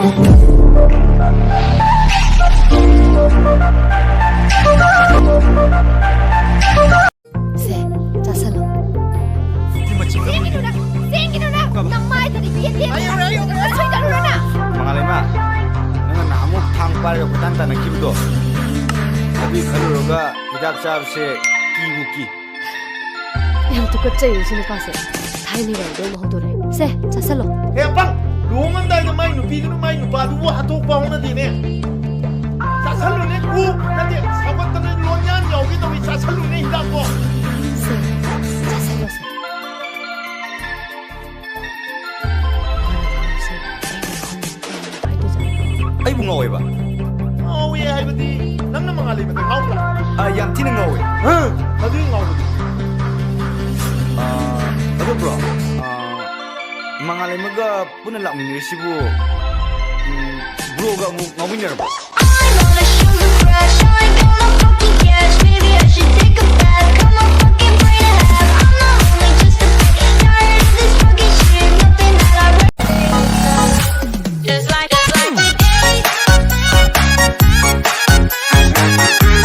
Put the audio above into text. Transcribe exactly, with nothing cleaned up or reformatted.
ꯁꯦ, ꯆꯥꯁꯜꯂꯣ꯫ ꯆꯦꯟꯒꯤꯅꯨ ꯅꯪ, ꯆꯦꯟꯒꯤꯅꯨ ꯅꯪ꯫ ꯅꯃꯥꯏꯗꯨꯗ ꯌꯦꯟ ꯌꯦꯟ꯫ ꯑꯩ ꯌꯧꯔꯦ, ꯑꯩ ꯌꯧꯔꯦ꯫ ꯁꯣꯏꯗꯠꯂꯨꯔ ꯅꯪ꯫ ꯃꯉꯥꯜꯂꯩꯃ, ꯅꯪꯅ ꯅꯍꯥꯟꯃꯨꯛ ꯊꯥꯡ ꯄꯥꯏꯔꯒ ꯀꯣꯏꯇꯥꯟ ꯇꯥꯟꯅꯈꯤꯕꯗꯣ, ꯑꯗꯨꯒꯤ ꯈꯜꯂꯨꯔꯒ ꯍꯤꯗꯥꯛ ꯆꯥꯕꯁꯦ ꯀꯤꯕꯨ ꯀꯤ꯫ ꯌꯥꯝ ꯇꯨꯀꯠꯆꯩꯌꯦ ꯁꯤ ꯅꯨꯄꯥꯁꯦ꯫ ꯊꯥꯏꯅꯒꯤ ꯋꯥꯔꯤꯗꯣ ꯑꯃꯨꯛ ꯍꯧꯗꯣꯔꯛꯑꯦ꯫ ꯁꯦ, ꯆꯥꯁꯜꯂꯣ꯫ ꯍꯦ ꯑꯄꯪ! ꯂꯨꯍꯣꯡꯉꯝꯗꯥꯏꯗ ꯃꯥꯏ ꯅꯨꯄꯤꯗꯨꯅ ꯃꯥꯏ ꯅꯨꯄꯥꯗꯨꯕꯨ ꯍꯥꯠꯇꯣꯛꯄ ꯍꯧꯅꯗꯦꯅꯦ꯫ ꯆꯥꯁꯜꯂꯨꯅꯦ, ꯀꯣꯛ ꯅꯠꯇꯦ, ꯁꯥꯎꯒꯠꯇꯅ ꯂꯣꯟꯌꯥꯟ ꯌꯥꯎꯒꯦ ꯇꯧꯏ, ꯆꯥꯁꯜꯂꯨꯅꯦ ꯍꯤꯗꯥꯛꯇꯣ꯫ ꯁꯦ, ꯆꯥꯁꯜꯂꯣꯁꯦ꯫ ꯑꯩꯕꯨ ꯉꯥꯎꯋꯦꯕ? ꯉꯥꯎꯋꯦ ꯍꯥꯏꯕꯗꯤ ꯅꯪꯅ ꯃꯉꯥꯜ ꯂꯩꯃꯗ ꯉꯥꯎꯕ꯭ꯔꯥ? ꯑꯥ, ꯌꯥꯝ ꯊꯤꯅ ꯉꯥꯎꯋꯦ꯫ ꯍꯥ? ꯃꯗꯨꯒꯤ ꯉꯥꯎꯕꯗꯤ? ꯑꯥ, ꯑꯗꯣ ꯕ꯭ꯔꯣ, ꯑꯥ, ꯃꯉꯥꯜ ꯂꯩꯃꯒ ꯄꯨꯟꯅ ꯂꯥꯛꯃꯤꯟꯅꯔꯤꯁꯤꯕꯨ, ꯎꯝ, ꯕ꯭ꯔꯣꯒ ꯑꯃꯨꯛ ꯉꯥꯎꯃꯤꯟꯅꯔꯕꯣ?